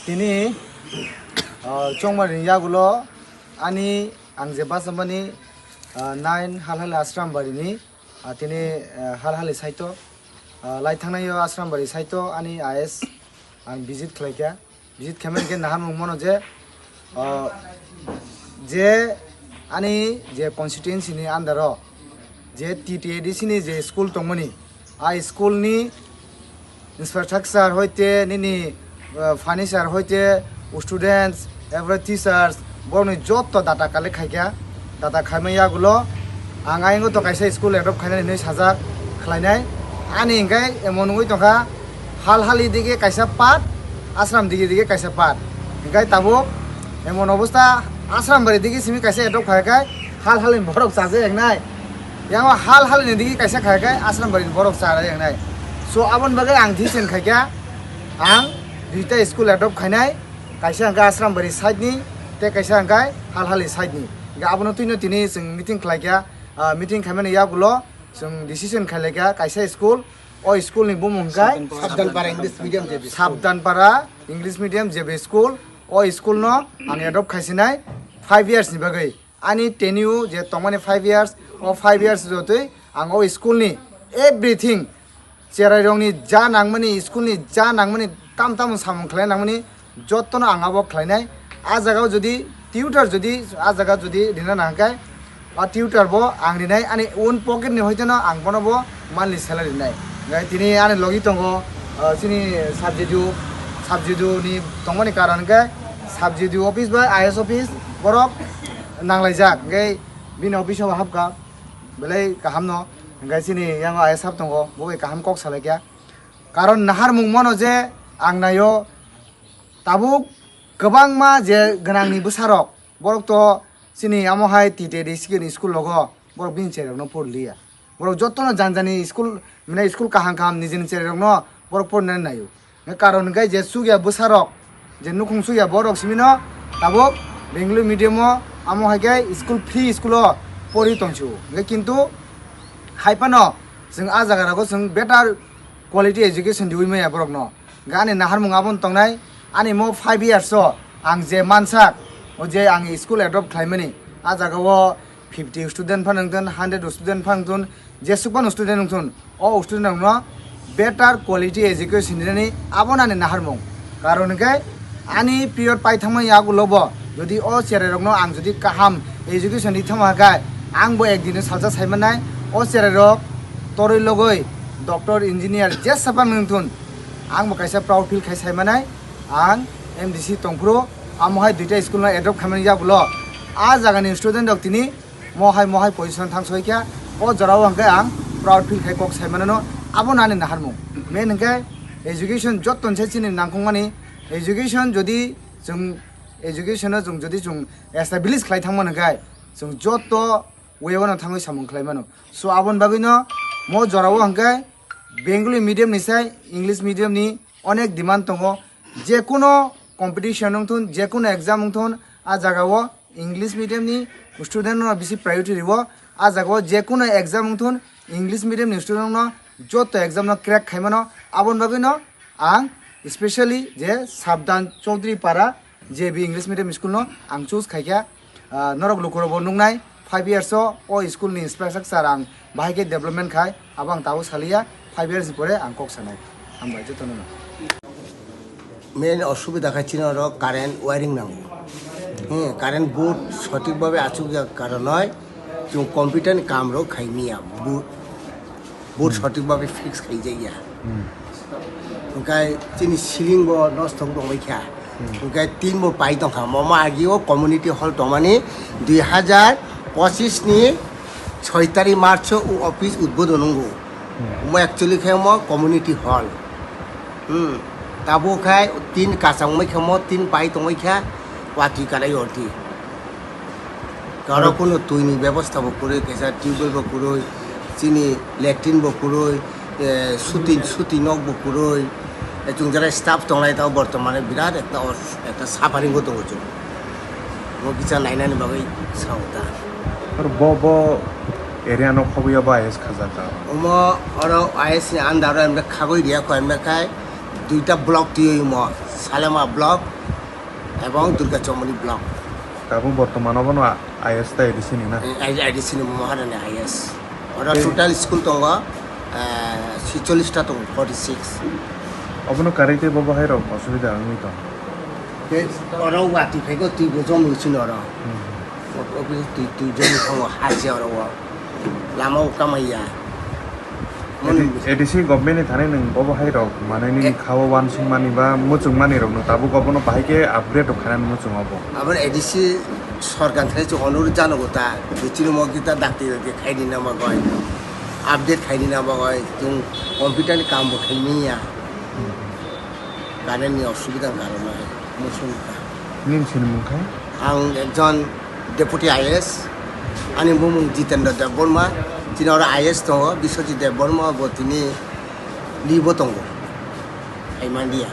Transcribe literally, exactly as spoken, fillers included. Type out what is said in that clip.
Tini, ah, chongmani yagulo ani ang je bachapmani, ah, nine Halhali Ashram barini, ah, tini, ah, Halhali saito, ah, lai thangnai o Ashram bari saito ani I S ang visit khlaikha. Visit khaimani khe naharmung mano je, ah, je ani je constituency ni under o je T T A D C ni je school tongmani, a school ni infrastructure hoite nini, ah, furniture hoite students, every teachers, borokni joto data collect khaikha. Data khaima yagulo ang ayang to kaisa school adopt khainani hinwi sajak khlainai. Ani hingkai emon wngwi tongkha, Halhali dige kaisa part, Ashram dige dige kaisa part. Hingkai tabuk emon obostha, Ashram bari dige simi kaisa adopt khaikai, Halhali ni borok chaja yangnai. Yango Halhali ni dige kaisa khaikai, Ashram bari ni borok chaja yangnai. So aboni bagwi ang decision khaikha, ang duita school adopt khainai, kaisa hingkai Ashram bari side ni, tei kaisa hingkai Halhali side ni. Hingkai abono twino tini chwng meeting khlaikha, ah, meeting khaimani yagulo chwng decision khailaikha kaisa school, o school ni bumung hingkai Sabdan Para English Medium J B school. Sabdan Para English Medium J B school, o school no ang adopt khaisinai five years ni bagwi. Ani tenure je tongmani five years, o five years jotwi ang o school ni everything, cherai rokni ja nangmani, school ni ja nangmani, tam tamo samung khlai nangmani, jotono ang abo khlainai. A jaga o jodi tutor jodi a jaga jodi rina nangkhe, a tutor bo ang rinai, ani own pocket ni hoiteno ang bono bo monthly salary rinai. Hingkhe tini ani logi tongo, ah, chini subject, subject ni tongmani karon hingkhe subject office bai I S office borok nanglaijak, hingkhe bini office o hapkha, belai kaham no, hingkhe chini yango I S sab tongo, bo bai kaham kok salaikha. Karon naharmung mano je ang naio, tabuk kwbangma je gwnangni bwsarok, borok to chini amo hai T T A D C ni school logo, borok bini cherokno porliya. Borok jotono jani jani school, mane school kaham kaham nijini cherokno borok porna naio. Karon hingkhe je chukya bwsarok, je nukhung chukya borok simino tabuk Bengali medium o amo hai khe school, free school o pori tongsu. Hingkhe kintu hai phano chwng a jaga rogo chwng better quality education riwi maya borokno. Hingkhe ani naharmung abono tongnai, ani mo five years o ang je mansak, o je ang school adopt khlaimani, a jaga o fifty student phano wngthun, hundred student phano wngthun, jesuk phano student wngthun, o student rokno better quality education rinani abono ani naharmung. Karon hingkhe ani period pai thangma yagulo bo jodi o cherai rokno ang jodi kaham education ri thangma khe ang bo ekdin salsa saimanai, o cherai rok toroi logoi doctor, engineer jesa phano wngthun, ang bo kaisa proud feel khai saimanai. Ang M D C tongphuru, amo hai duita school no adopt khaimani yagulo a jagani student rok tini mohai mohai position thang soi kha, o jora o hingkhe ang proud feel khai kok sai manano, abono ani naharmung. Main hingkhe education joto se chini nangkukmani, education jodi chwng, education no chwng jodi chwng establish khlai thangmani hingkhe chwng joto way o no thangwi samung khlai mano. So aboni bagwi no mo jora o hingkhe Bengali medium ni sai English medium ni onek demand tongo. Jekuno competition wngthun, jekuno exam wngthun, a jaga o English medium ni student no bisi priority riwo. A jaga o jekuno exam wngthun, English medium ni student no joto exam no crack khai mano. Aboni bagwi no ang specially je Sabdan Chaudhary Para J B English medium school no ang choose khaikha. Ah, norok lukurok bo nuknai, five years o, o school ni inspector sir ang bahai khe development khai, abo ang tabuk saliya, five years ni pore ang kok sanai. Hambai jotono no. Main osubida khai chini oro current wiring nango. Hmm, current board sothik bhabe achukya karonoi chwng computer ni kam rok khai miya. Board, board sothik bhabe fix khai jaya. Hwnkhe chini ceiling bo nosto wng tongbai kha. Hwnkhe tin bo pai tongkha. Momo agi o community hall tongmani dui hazar pochis ni soi tarik March o office udbodon wngo. Omo actually khe omo community hall. Hmm. Tabuk khai tin kachang mai khe omo tin pai tongbai kha watwi kanai orti. Aro kuno twi ni bebosta bo kwrwi, kaisa tubewell bo kwrwi, chini latrine bo kwrwi, eh, shooting, shooting nok bo kwrwi. Eh, chwng jara staff tonglai tao bortomane birat ekta os-, ekta suffering o tongo chwng. Bo kisa nainani bagwi sao ta. Aro bo, bo area no khobwi ya ba I S khajak ta. Omo oro I S ni under o emre khagwi riya kho emre khai duita block twiwi omo. Salema block ebong Durga Chomoni block. Tabuk bortoman obono I S ta A D C ni na? Eh, A D C ni Maharani I S. Oro total school tongo, eh, chicholish ta tongo, forty six. Obono karwi tei bobo hai rok osubida wngwi tong? Tei oro watwi phaigo, twi bo jom wngwi chini oro. Hmm. O-, o-, twi, twi jom thango, hajia oro o. Lama o kamaiya. A D C government ni thani nwng bobo hai rok, mane nini kha o wansukmani ba muchungmani rok no tabuk obono bahai khe upgrade rok khainani muchungo bo. Abo A D C sorkar thani chwng onurudh janogo ta, bichini mo kita dakti dakti khaidi na bagoi, update khaidi na bagoi, chwng computer ni kam bo khaimanya. Current ni osubida ni karon bai muchung kha. Nini sinimung khe? Ang ekjon deputy I S, ani bumung Jitendra Debbarma, tini oro I S tongo, Biswajit Debbarma bo tini leave o tongo, hai manliya.